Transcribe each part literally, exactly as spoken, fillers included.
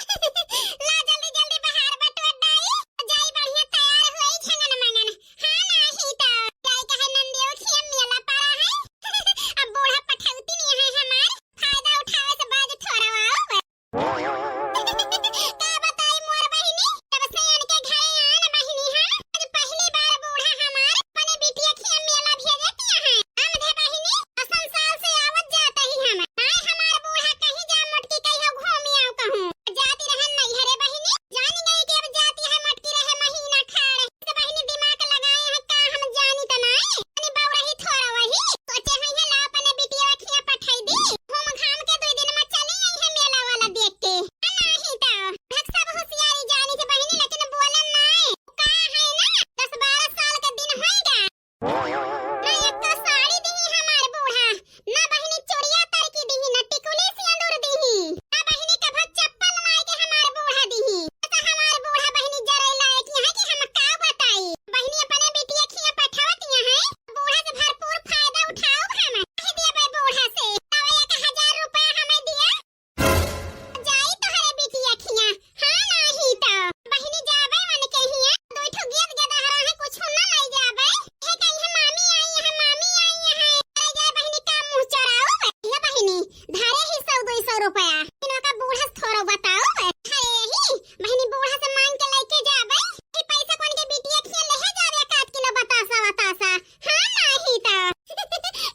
ला जल्दी जल्दी बहार बटोर डाई, जाई बढ़िया तैयार होई झंगन मंगन। हाँ, नाही तो जाई कहे नंदियो खिया मेला पड़ा है। अब बूढ़ा पठौती नहीं है हमार, फायदा उठावे से बाज थोड़ा आओ। का बताई मोर बहिनी, जब से इनके घरे आन बहिनी हम, आज पहली बार बूढ़ा हमार अपने बिटिया खिया मेला भेजे दिया है। हम दे बहिनी, असन साल से आवत जात ही हम। नाय हमार बूढ़ा कहीं जा मोटकी कहियो घूमी आओ कहूँ। जाती रहन नैहरे बहिनी, जान गई कि अब जाती है मोटकी रहे महीना खाड़। तो बहिनी दिमाग लगाए हैं का हम जानी तो नाय। तनी बौरही थोड़ा वही, सोचे हैं ये ला अपने बिटिया खिया पठाई दी। घूम घाम के दुई दिन में चली आई है मेला वाला देख के। आ नाही तो भक सब होशियारी जानी थे बहिनी, लेकिन बोलन नाय। का है ना, दस बारह साल के दिन होइगा। ना एक तो साड़ी दिही हमार बूढ़ा, ना बहिनी चूड़िया तरकी दिही, ना टिकुली सिंदूर दिही, ना बहिनी कभो चप्पल लाई के हमार बूढ़ा दिही। ऐसा हमार बूढ़ा बहिनी जरे लायक यहाँ कि हम का बताई। बहिनी अपने बिटिया खिया पठावत यहाँ है, बूढ़ा से भरपूर फायदा उठाओ हम। कह दिया भाई बूढ़ा से, तब एक हजार रुपया हमें दिया। जाई तोहरे बिटिया खिया, हाँ नाही तो। बहिनी जाबे मन के हिया, दो ठो गेद गेदहरा है, कुछ ना लाई जाबे। हे कही है मामी आई है, मामी आई है। अरे जाए बहिनी का मुँह चोराओ। ये बहिनी, धारे ही सौ दो सौ रुपया। इनका बूढ़ा से थोड़ा बताओ। अरे ही, बहिनी बूढ़ा से मांग के लेके जाबे। ये पैसा कौन के बिटिया खिया ले जाबे एक आध किलो बतासा वतासा। हाँ नाही तो।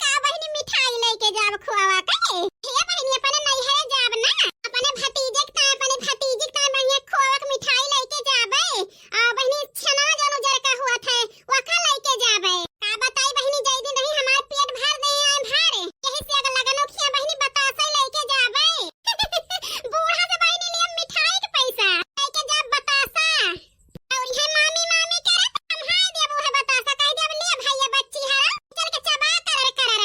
का बहिनी मिठाई लेके जाब खुआवा के? हे बहिनी अपने नैहरे जाब ना, अपने भतीजे के ताए, अपने भतीजी के ताए बढ़िया खुआवा के मिठाई लेके जाबे। आ बहिनी छेना जौन उजर का हुआ थे, वका लेके जाबे। का बताई बहिनी, जय दिन रही हमार पेट भर दे आए भारे, यही से अगर लगनो खिया बहिनी बतासा लेके जाबे। बूढ़ा से बहिनी लिए मिठाई के पैसा लेके जाब बतासा। और ये मामी मामी करे त हम हाय देबू है बतासा, कह देब ले भैया बच्ची हरा, चल के चबा करर करर।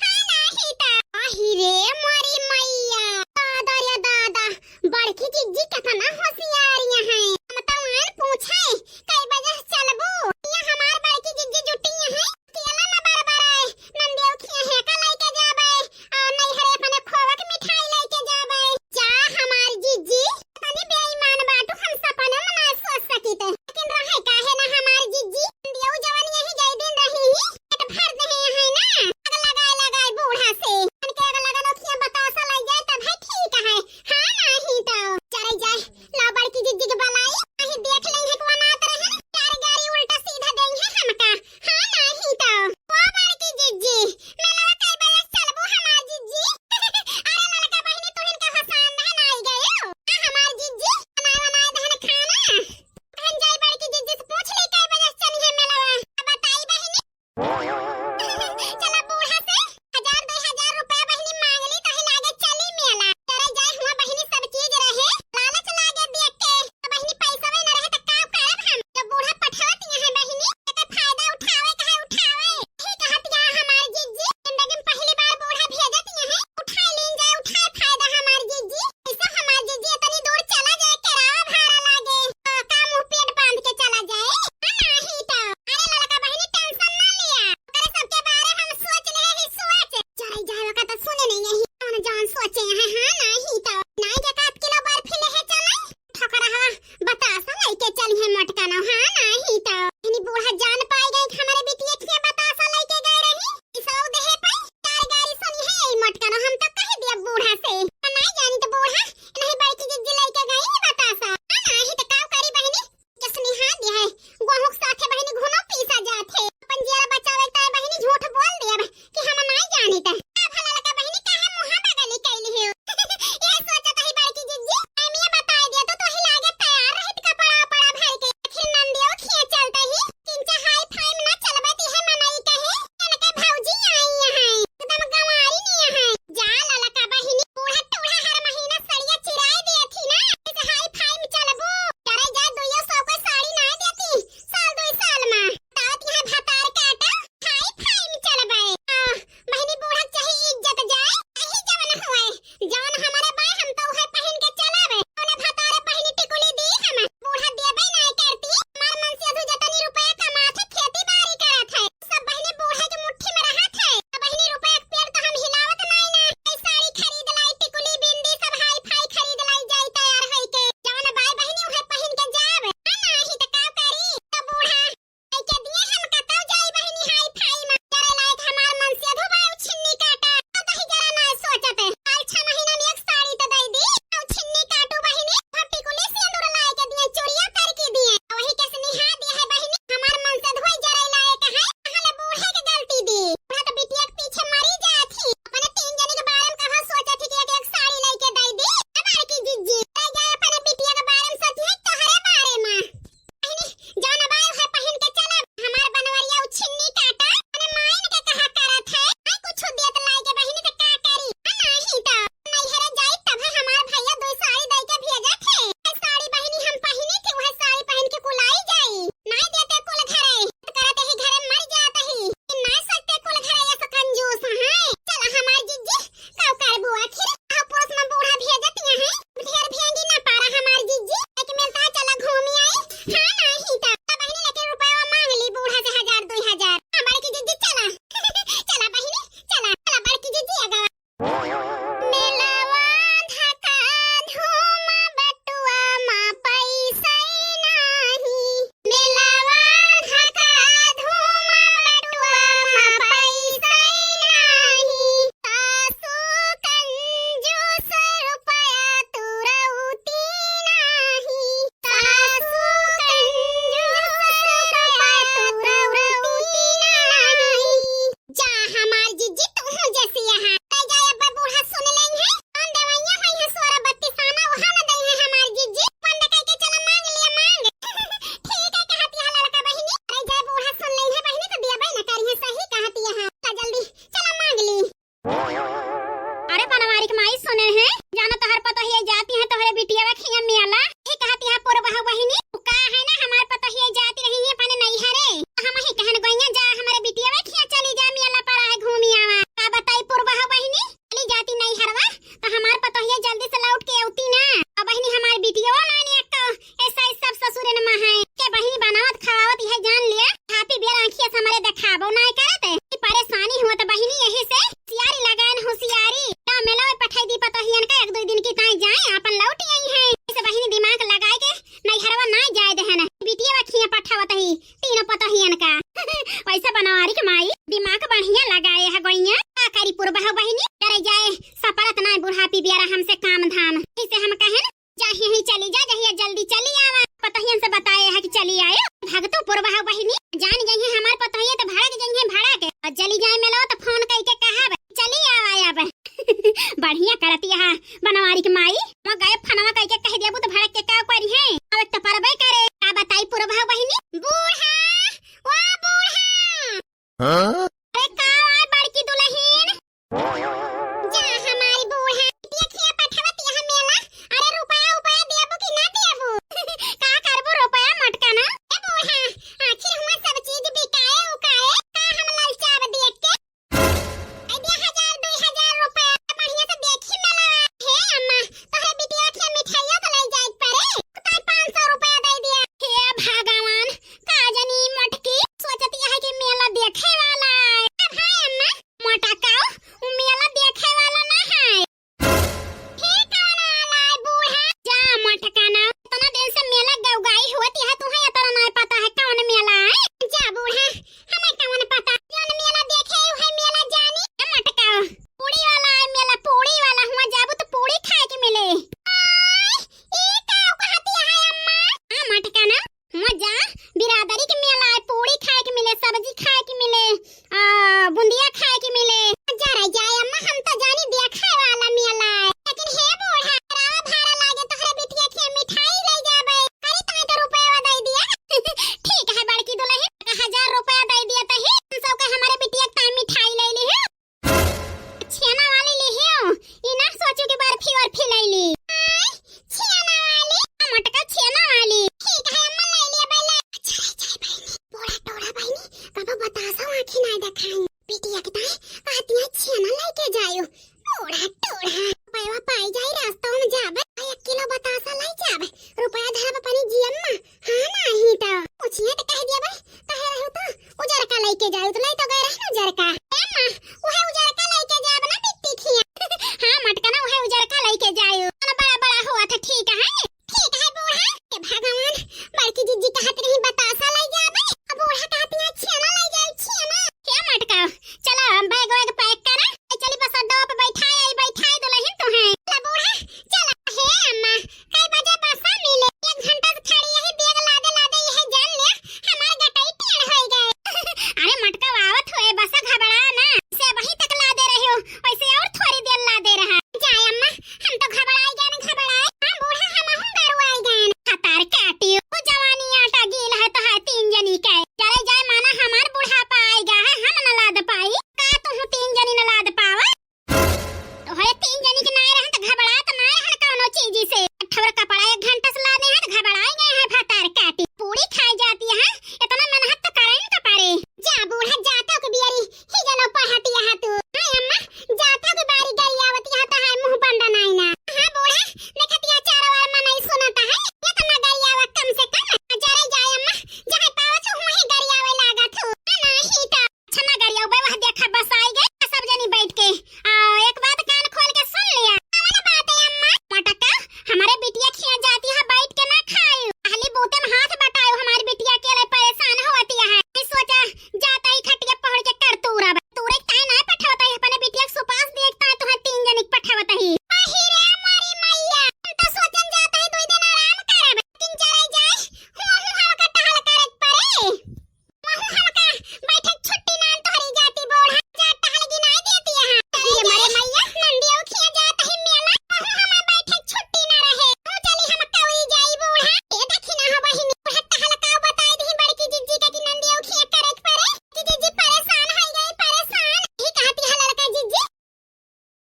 हाँ नाही तो। आही रे मोरी मैया, दादा रे दादा, बड़की जिज्जी कितना होशियारियां हैं। हम तो उन पूछे, कई बजे चलबू? ये हमार बड़की जिज्जी जुटी हैं, केला में बरबराए, नंदियो खिया है का लेके जाबे, और नैहरे अपने खोवा के मिठाई लेके जाबे। जा हमार जिज्जी, तनी बेईमान बाटू, हम सपनों में ना सोच सकीत। लेकिन रहे काहे ना हमार जिज्जी, दियो जवन यही जय दिन रही ही, पेट भर दे है ना। आग लगाए लगाए बूढ़ा से, मन के आग लगन ओखिया बतासा लग जाए तब है ठीक है। हाँ नाही तो चले जाए, ला रखिया मेला, ही कहती है पुरबहू बहिनी, उ का है ना, हमार पतोहिया जाती रही है अपने नैहरे। हम ही कहन गोइया जा, हमरे बिटिया खिया चली जा, मेला पर आए घूमी आवा। का बताई पुरबहू बहिनी, चली जाती नैहरवा, तो हमार पतोहिया जल्दी से लौट के अउती ना। अब बहिनी हमार बिटिया ना ने एक ऐसा सब ससुरे न है। के बहिनी बनावत खवावत यह जान लिया, हापी बियर आँखिया से हमरे देखाबो ना करत। ई परेशानी हुआ तो बहिनी यही से सियारी लगान होशियारी। का मेला में पठाई दी पतोहियन का, एक दो दिन की ताई जाए, अपन लौट आई है। इसे बहिनी दिमाग लगाए के नैहरवा ना जाए देहन। बिटिया बखिया पठावत ही तीनों पतोहियन का। वैसे बनवारी के माई दिमाग बढ़िया लगाए है गोइया। का करी पुरबहू बहिनी, करे जाए सपरत ना बुढ़ापी बियारा हमसे काम धाम। इसे हम कहन, जाही ही चली जा, जहिया जल्दी चली आवा। पतोहियन से बताए है कि चली आए। भगतू पुरबहू बहिनी, जान गई है हमार पतोहिया तो भड़क गई है भड़क। और चली जाए मेला तो फोन करके कहा, चली आवा अब। बढ़िया करती है बनवारी के माई।